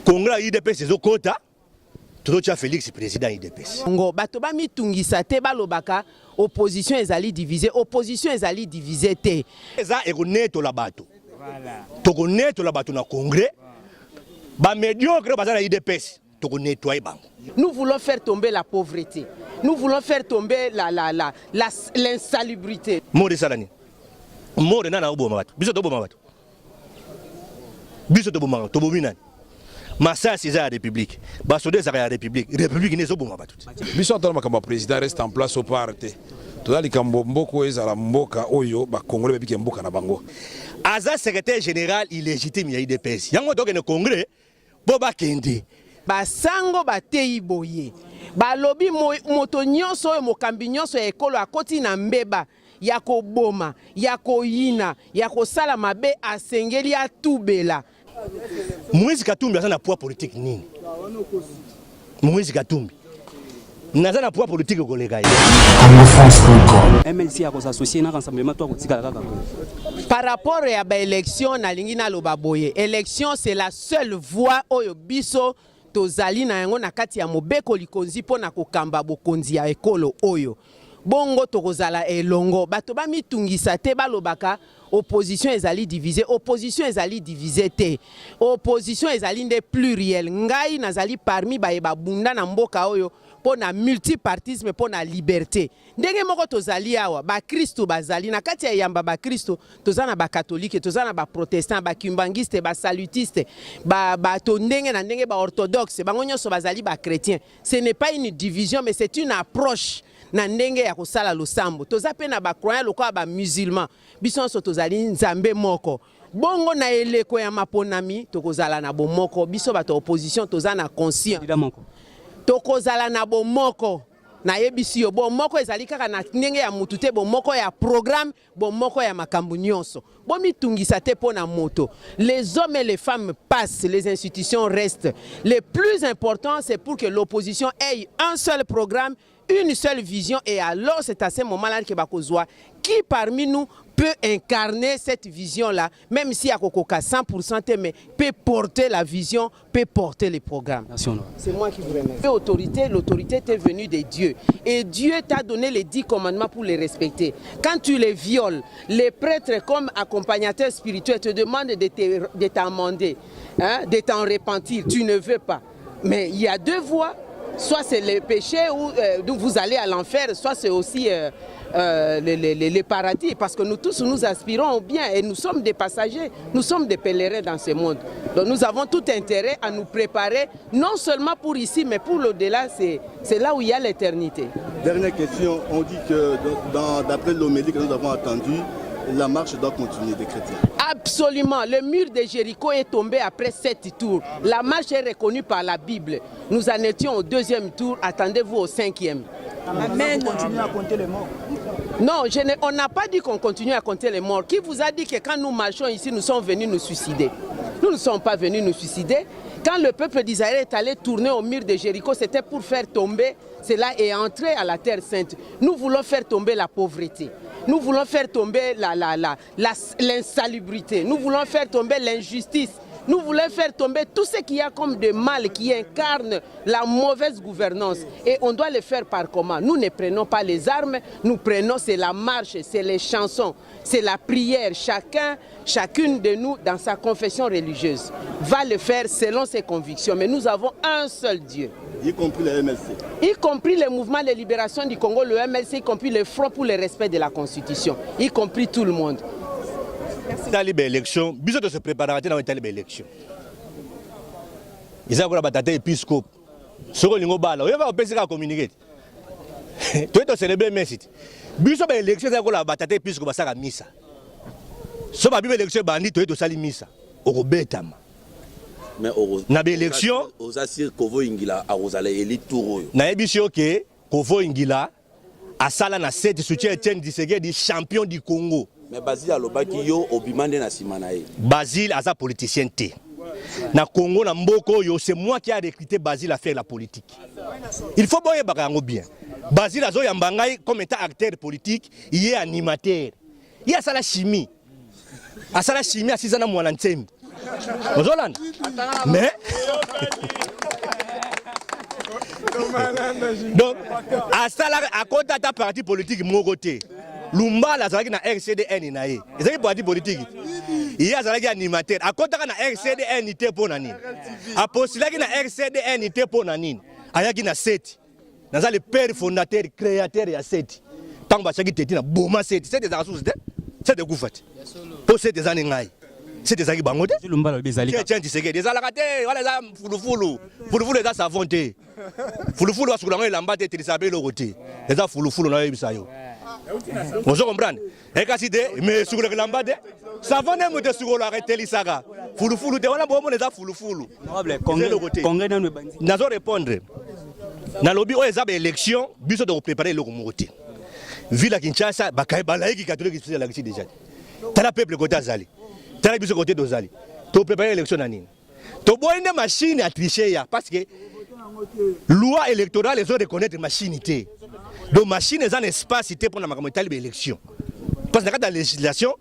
Congrès ya UDPS ezokota, tozotia Felix président UDPS. Ngo bato bamitungisa te, balobaka opposition ezali divise, opposition ezali divise te. Eza ekonetola bato, tokonetola bato na congrès, bamédiocre baza na UDPS, tokonettoyer bango. Nous voulons faire tomber la pauvreté, nous voulons faire tomber l'insalubrité. Mort esala nini? Mort nani akoboma bato? Biso toboma bato? Biso tobomaka? Tobomi nani? Masasi eza ya République, basoda ezalaka ya République, République nde ezoboma bato te. Biso atala makambo ya président reste en place au part te. Toza likambo mboka oyo ezala mboka oyo bakongole babiki mboka na bango. Aza secrétaire général illégitime ya UDPS, yango tokende congrès mpo bakende. Basango bateyi boye, balobi moto nyonso oyo, mokambi nyonso ya ekolo akoti na mbeba ya koboma, ya koyina, ya kosala mabe, asengeli atubela. Moïse Katumbi aza na poids politique nini? Moïse Katumbi naza na poids politique koleka ye. congofrance.com. MLC akos'associer na Rassemblement to akotikala kaka boye? Par rapport ya baélection, nalingi naloba boye: élection, c'est la seule voie oyo biso tozali na yango na kati ya mobeko likonzi mpo na kokamba bokonzi ya ekolo oyo. Bongo tokozala elongo. Bato bamitungisa te, balobaka opposition ezali divise, opposition ezali divise te. Opposition ezali nde pluriel. Ngai nazali parmi baye babunda na mboka oyo mpo na multipartisme, mpo na liberté. Ndenge moko tozali awa, bakristu bazali na kati ya eyamba bakristu, toza na bakatolike, toza na baprotestant, bakimbangiste, basalutiste, bato ndenge na ndenge, baorthodoxe, bango nyonso bazali bachrétien. Ce n'est pas une division, mais c'est une approche na ndenge ya kosala losambo. Toza mpe na bacroyant lokola bamusulman. Biso nyonso tozali Nzambe moko. Bongo na eleko ya maponami, tokozala na bomoko. Biso bato ya opposition toza na conscient Candidat moko. Tokozala na bomoko. Nayebisi yo, bomoko ezali kaka na ndenge ya mutu te, bomoko ya programme, bomoko ya makambo nyonso. Bomitungisa te mpo na moto. Les hommes et les femmes passent, les institutions restent. Le plus important, c'est pour que l'opposition ait un seul programme, une seule vision, et alors c'est à ce moment-là que bakozwa qui parmi nous peut incarner cette vision-là, même si akokoka 100% te, mais peut porter la vision, peut porter les programmes. Merci, honorable. C'est moi qui vous remercie. Autorité, l'autorité est venue de Dieu. Et Dieu t'a donné les 10 commandements pour les respecter. Quand tu les violes, les prêtres comme accompagnateurs spirituels te demandent de t'amender, hein, de t'en repentir. Tu ne veux pas. Mais il y a deux voies. Soit c'est le péché où d'où vous allez à l'enfer, soit c'est aussi le paradis. Parce que nous tous, nous aspirons au bien et nous sommes des passagers, nous sommes des pèlerins dans ce monde. Donc nous avons tout intérêt à nous préparer, non seulement pour ici, mais pour l'au-delà, c'est là où il y a l'éternité. Dernière question, on dit que d'après l'homélie que nous avons entendue, la marche doit continuer des chrétiens. Absolument. Le mur de Jéricho est tombé après sept tours. La marche est reconnue par la Bible. Nous en étions au deuxième tour. Attendez-vous au cinquième. Amen. Continuer à compter les morts. Non, on n'a pas dit qu'on continue à compter les morts. Qui vous a dit que quand nous marchons ici, nous sommes venus nous suicider? Nous ne sommes pas venus nous suicider. Quand le peuple d'Israël est allé tourner au mur de Jéricho, c'était pour faire tomber cela et entrer à la terre sainte. Nous voulons faire tomber la pauvreté. Nous voulons faire tomber l'insalubrité. Nous voulons faire tomber l'injustice. Nous voulons faire tomber tout ce qu'il y a comme de mal qui incarne la mauvaise gouvernance. Et on doit le faire par comment? Nous ne prenons pas les armes, nous prenons, c'est la marche, c'est les chansons, c'est la prière. Chacun, chacune de nous, dans sa confession religieuse, va le faire selon ses convictions. Mais nous avons un seul Dieu. Y compris le MLC. Y compris le mouvement de libération du Congo, le MLC, y compris le Front pour le respect de la Constitution, y compris tout le monde. Etali baélection, biso tose préparaka te na etali baélection. Eza kola batata épiscope, soki olingi obala, oyeba opesi kaka communiqué te, toye tocélébrer messe te. Biso baélection eza kola batata épiscope basalaka misa. So babi baélection ebandi, toye tosali misa, okobetama. Mais na baélection oza sûr Kovo Ingila akozala élu tour oyo? Nayebisi yo ke Kovo Ingila asala na 7 soutien Etienne Tshisekedi, champion du Congo. Mais Basile alobaki yo obima nde na nsima na ye. Basile aza politicien te na Congo, na mboka oyo. C'est moi qui a recruté Basile à faire la politique. Il faut boyebaka yango bien. Basile azoyamba ngai comme étant acteur politique, ye animateur. Ye asala chimie, asala chimie, asiza na mwana nsembi. Ozolanda mais donc asalaka akota ata parti politique moko te. Lumbala azalaki na RCDN na ye, ezalaki parti politique, ye azalaki animateur, akotaka na RCDN te mpo na nini? Apostilaki na RCDN te mpo na nini? Ayaki na seti, naza le père fondateur créateur ya seti. Ntango batiaki teti na boma seti, seti ezalaka susu te, seti ekufa te mpo seti eza ni ngai, seti ezalaki bango te. Lumbala alobi ezali kaka. Etienne Tshisekedi ezalaka te wana, eza fulufulu. Fulufulu eza savon te, fulufulu basukola yango elamba te, etelisaka mpe eloko te, eza fulufulu. Nayoyebisa yo, ozo comprendre? Ekasi te, mais esukolaka elamba te, savon nde moto esukolaka, etelisaka, fulufulu te. Wana bomona eza fulufulu. Honorable, Eza congrès eloko te. Congrès nanu ebandi. Nazo répondre, nalobi oyo eza baélection, biso tokoprépare eloko moko te. Ville ya Kinshasa, bakaye balayiki catholique biso elakisi déjà. Tala peuple kote azali, tala biso kote tozali, toprépare élection na nini? Toboyi nde machine ya triche ya, parce que loi électorale ezo reconnaître machine te. Donc machine eza na espace te mpona makambo etali baélection, parce que na kati ya législation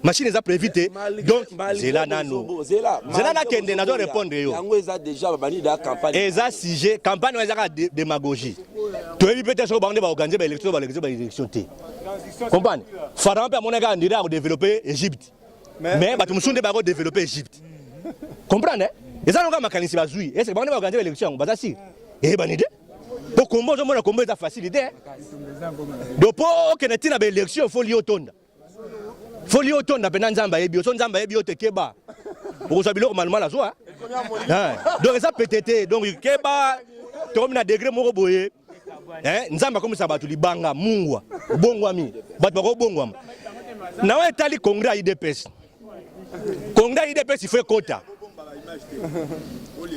machine eza prévu te. Donc zela nano, zela nakende, nazo répondre yo. Yango eza déjà babandi da campagne. Eza sujet campagne wana, eza kaka démagogie. Toyebi mpe te soki bango nde baorganize baélection, baorganize baélection te. Comprendre, pharaon mpe amonaki kaka ndire ya kodéveloppe Égypte, mais bato mosusu nde bakodéveloppe Égypte. Comprendre, eh? Eza noka makanisi bazwi. Est-ce bango nde baorganize baélection yango? Baza sire eyebani te, po kombo ozomona, kombo eza facile te. Donc mpo okende ntina baélection, fo li otonda, fo li otonda mpena. Nzambe ayebi yo, so Nzambe ayebi yo te, keba, okozwa biloko malumala azwa. Donc eza pete te. Donc keba, tokomi na degré moko boye. Nzambe akomisa bato libanga mungwa, obongwami, bato bakobongwama. Na oyo etali congrès ya UDPS, congrès ya UDPS ifo ekota.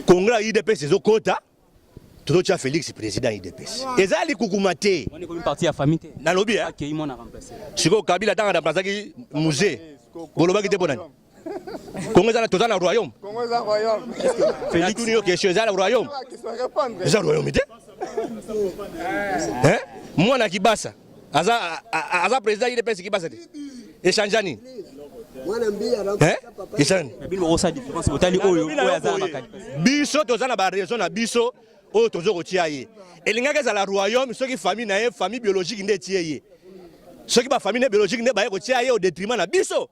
Congrès ya UDPS ezokota, tozotia Félix président UDPS. Eza likukuma te. Wana ekomi parti ya famille te. Nalobi, eh? Akei mwana remplacer. Sikoyo Kabila ntango aremplaçaki Mzee, bolobaki te mpo nani? Kongo eza toza na royaume. Natuni yo question, eza na royaume? Eza royaume te. Hein? Mwana Kibasa aza président UDPS. Kibasa te, échange nini? Hein? Échange Na bino bokosala différence, botali oyo oyo aza na bakali. Biso toza na baraison na biso oyo tozo kotia ye. Elingaki ezala royaume soki famille na ye, famille biologique nde etie ye. Soki bafamille ne biologique nde baye kotia ye au détriment na biso,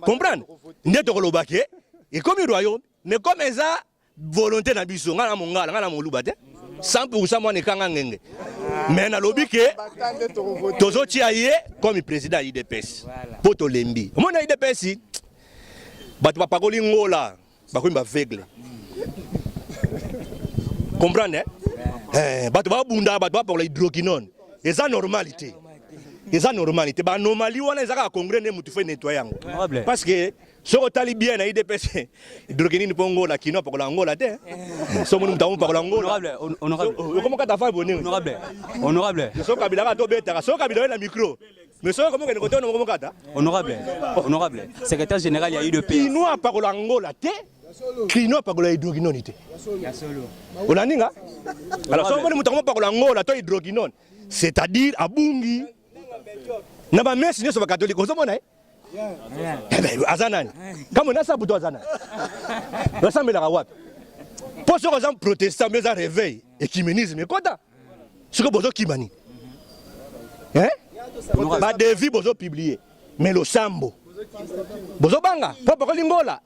comprendre nde tokoloba ke ekomi royaume. Mais comme eza volonté na biso, ngai na mongala, ngai na moluba te 100, mwana ekanga ngenge, mais nalobi ke tozotia ye comme président ya UDPS mpo tolembi. Omoni, na UDPS bato bapakoli ngola, bakomi baaveugle. Comprendre, eh? Eh, bato babunda, bato bapakola hydroquinone, eza normal te, eza normal te. Baanomalie wana eza kaka congrès nde motu fo nettoye yango. Honorable. Parce que soki otali bien na UDPS, hydroquinone mpo ngola kino apakola ngola te. So moni moto amopakola ngola. Honorable, honorable. Okomokata fa bonene. Honorable, honorable. So Kabila kaka tobetaka, so Kabila oye na micro, mais soki okomokende kote wana, okomokata. Honorable, honorable, secrétaire général ya UDPS. Kino apakola ngola te, kino apakola hydroquinone te. Olandi nga? Alors soki omoni moto akomopakola ngola to hydroquinone, c'est-à-dire abungi na bamesi nyonso bakatolike. Ozomona ye? Eh ben, aza nani? Kambo nasa butu, aza nani? Basambelaka wapi? Mpo soki oza protestant, mpe eza réveil écuménisme ekota. Soki bozokima nini? Eh? Badevis bozopublie, mais losambo bozobanga mpo pakoli ngola.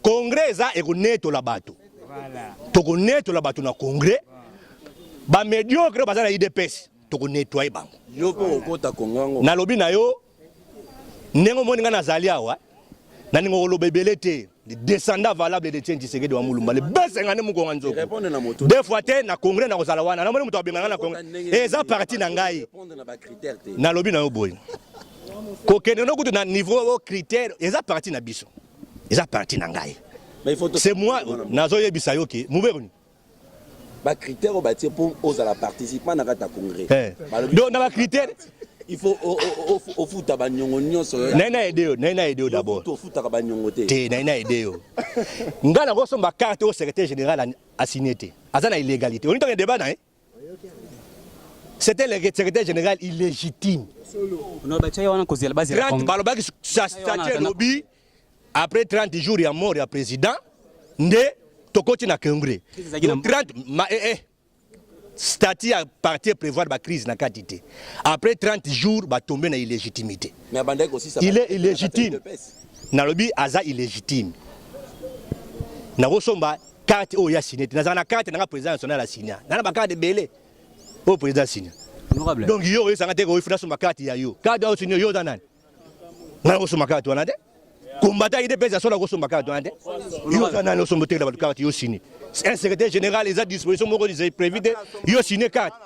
Congrès eza ekonetola bato, tokonetola bato na congrès. Bamédiocre oyo baza na UDPS, tokonettoye bango. Yo mpe okota kongo yango? Nalobi na yo, ndenge omoni ngai nazali awa, nalinga koloba ebele te. Le descendant valable de Etienne Tshisekedi wa Mulumba, le besenga nde mokonga nzoko. Répondre na moto. Deux fois te na congrès nakozala wana. Namoni moto abenganga na congrès, eza parti na ngai. Répondre na bacritère te. Nalobi na yo boye, kokende no kutu na niveau o critère, eza parti na biso, eza parti na ngai. Mais il faut C'est moi nazoyebisa yo ke mobeko nini. Bacritère oyo batie mpo ozala participant na kati ya congrès. Eh. Donc na bacritère, il faut ofuta baniongo nyonso. Naye na aide yo, naye na aide yo d'abord. Ofutaka baniongo te. Te, naye na aide yo. Ngai nakosomba carte oyo secrétaire général asigné te, aza na illégalité. Olingi tokende débat na ye? C'était le secrétaire général illégitime. Honorable, batia ye wana kozela bazela. 30 balobaki statut elobi. Après 30 jours ya mort ya président nde tokoti na congrès. 30 ma, eh, eh. Statut ya parti prévoir ba crise na kati te. Après 30 jours ba tomber na illégitimité. Mais abandaki kosisa. Il est illégitime. Nalobi aza illégitime. Nakosomba carte oyo ya signé te. Nazala na carte nanga président national asigna. Nana ba carte ebele oyo président asigna. Honorable. Donc yo oyesanga te koyifuna somba carte ya yo. Carte oyo signé yo oza nani? Nga nakosomba carte wana te. Combattant UDPS ya solo akosomba carte wana te. Yo oza nani osomba otekela bato carte yo signé. Un secrétaire général eza disposition moko eza prévu te. Yo signé carte.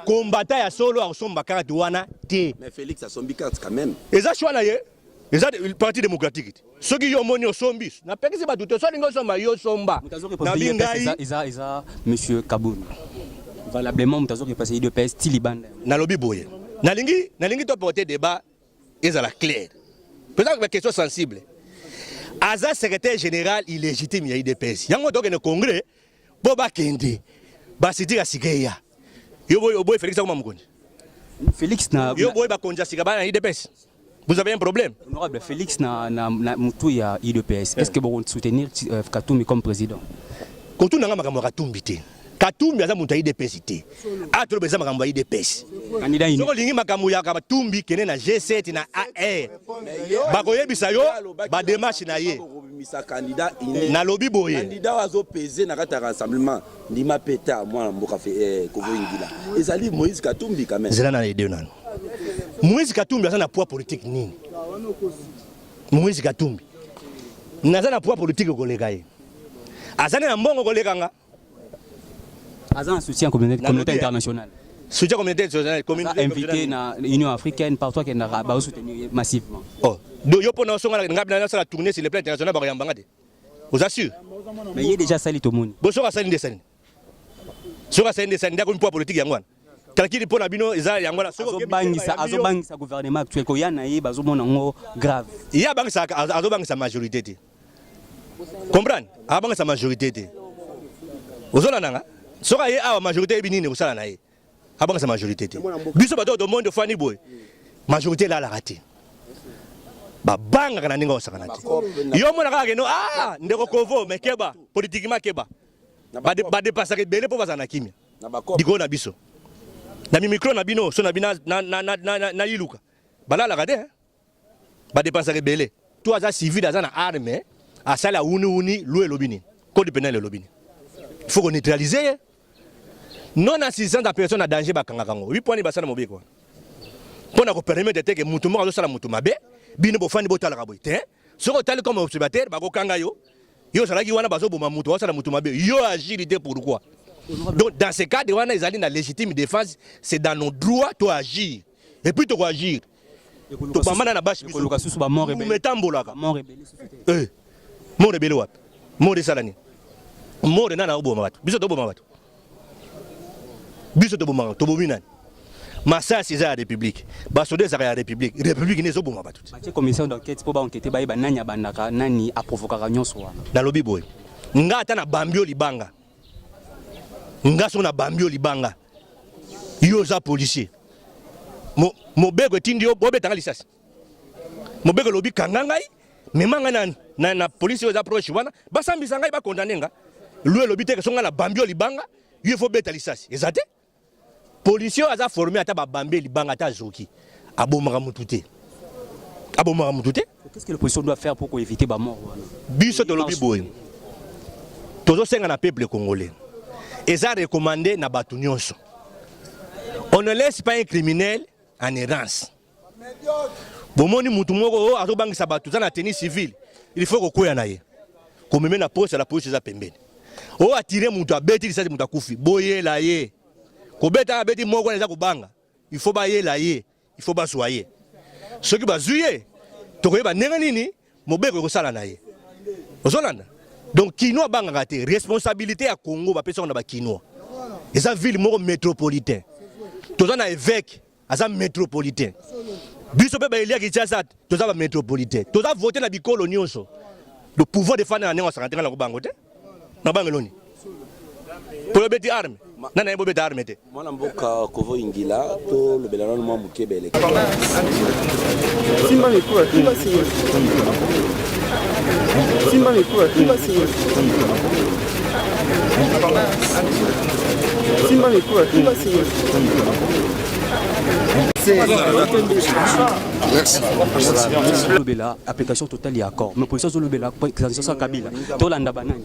Combattant ya solo akosomba carte wana te. Mais Félix asombi carte quand même. Eza choix na ye. Eza parti démocratique te. Soki yo omoni osombi, napekisi bato te, soki olingi osomba yo somba. Moto azo représenter UDPS eza eza monsieur Kabund. Valablement moto azo représenter UDPS ti libanda. Nalobi boye. Nalingi nalingi to porter débat ezala clair. Peut-être ba question sensible. Aza secrétaire général illégitime ya UDPS. Yango tokende congrès po bakende basitika sika eya. Yo boye oboye Félix akoma mokonzi. Félix na yo boye bakonzi ya sika bana na UDPS. Vous avez un problème. Honorable Félix na na, na mutu ya UDPS. Est-ce que vous soutenir Katumbi comme président? Kotuna nga makambo ya Katumbi te. Katumbi aza moto ya UDPS te. A toloba eza makambo ya UDPS. Candidat Soki olingi makambo ya Katumbi kende na G7 na AR. Bakoyebisa yo ba démarche na ye. Bakobimisa candidat unique. Nalobi boye. Candidat oyo azo peser na kati ya rassemblement ndima peta mwana mboka Kovo Ingila. Ezali Moïse Katumbi quand même. Zela na aider nanu. Moïse Katumbi aza na poids politique nini? Moïse Katumbi naza na poids politique koleka ye. Aza na mbongo koleka nga. Aza na soutien communauté, communauté internationale. Soutien communauté internationale, communauté invité na Union africaine partout akendaka ba soutenir massivement. Oh, do yo pona osonga nga bina nasala tournée sur le plan international ba yamba nga te. Oza sûr? Mais ye déjà sali tomoni. Bosoka sali nde sali. Soka sali nde sali ndako poids politique yango wana. Calcul mpo na bino eza yango wana. Soki azobangisa azobangisa gouvernement actuel koya na ye bazomona yango grave. Ye abangisa azobangisa majorité te. Comprendre? Abangisa majorité te. Ozolanda nga? Soki aye awa majorité yebi nini kosala na ye. Abangisa majorité te. Biso bato tomondi ofandi boye. Majorité elalaka te. Babangaka na ndenge osakana te. Yo omona kaka keno ah ndeko Kovo mais keba politiquement keba. Ba dépasaka ebele mpo bazala na kimia. Likolo na biso. Na micro na bino so na bino na na na na na iluka. Balalaka te. Ba dépensaka ebele. To aza civil aza na arme asali awuni wuni loi elobi nini? Code pénal elobi nini? Il faut qu'on neutraliser ye. Non assistance à personne en danger bakangaka yango. Wi pwani basala mobeko wana. Pona ko permettre te que mutu moko azosala mutu mabe, bino bofandi botalaka boye te. Soki otali comme observateur bakokanga yo. Yo ozalaki wana bazoboma mutu, bazosala mutu mabe. Yo agir te pourquoi? Donc dans ce cadre wana ezali na légitime défense, c'est dans nos droits to agir. Et puis to agir. Tobambana na bâche biso. Koluka susu ba mort ebele. Metambolaka. Mort ebele susu te. Eh. Mort ebele wapi? Mort esala nini? Mort nani akoboma bato? Biso toboma bato. Biso tobomaka, tobomi nani? Masasi eza ya république. Basoda ezaka ya république. République nde ezoboma bato te. Batie commission d'enquête mpo ba enquêter bayeba nani abandaka, nani aprovokaka nyonso wana. Nalobi boye. Nga ata na bambi yo libanga. Nga soki na bambi yo libanga. Yo oza policier. Mobeko etindi yo bobetanga lisasi. Mobeko elobi kanga ngai, mema ngai na, na, na polisi oyo eza proche wana, basambisa ngai, bakondane nga. Loi elobi te ke soki ngai na bambi yo libanga, yo faut beta lisasi. Eza te. Policier oyo aza formé ata babambi libanga ata azoki, abomaka mutu te. Abomaka mutu te. Qu'est-ce que l'opposition doit faire pour éviter ba mort wana? Biso tolobi boye. Tozosenga na peuple congolais. Eza recommandé na bato nyonso. On ne laisse pas un criminel en errance. Bomoni mutu moko oyo azobangisa bato za na tenue civile, il faut kokwea na ye. Komeme na poste la police eza pembeni. Oyo atire mutu abeti lisasi mutu akufi, boyela ye. Kobeta abeti moko eza kobanga. Il faut bayela ye, il faut bazwa ye. Soki bazwi ye, tokoyeba ndenge nini mobeko ekosala na ye. Ozolanda? Donc Kinois abangaka te, responsabilité ya Congo bapesaka na ba Kinois. Eza ville moko métropolitain. Toza na évêque aza métropolitain. Biso pe ba elia Kinshasa toza ba métropolitain. Toza voter na bikolo nyonso. Le pouvoir de fana na ndenge osaka te nga na kobango te. Na bango eloni. Po beti arme. Nani ayebi bobeta arme te? Mwana mboka Kovo Ingila tolobela nanu mwa moke beleke. Simba micro, simba simba. Simba mikuwa, simba simba. Simba mikuwa, simba simba. Lobela application totale ya accord. Mais position azolobela transition Kabila. Tolanda banani.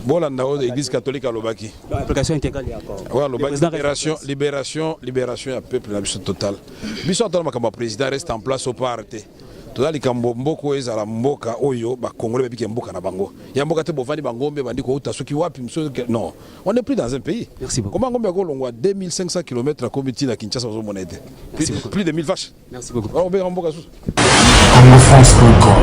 Bolanda oyo Église catholique alobaki. Application intégrale ya accord. Oyo alobaki libération, libération, libération ya peuple na biso total. Biso atala makambo ya président reste en place au part te. Toza likambo mboka oyo ezala mboka oyo bakongole babiki mboka na bango ya mboka te. Bovandi bangombe bandi kouta soki wapi mosusu. Non, on n'est plus dans un pays. Merci beaucoup. Comment ngombe akolongwa 2500 km akomi ntina Kinshasa, bazomona ete plus de 1000 vaches? Merci beaucoup. Obenga mboka susu. Congofrance.com.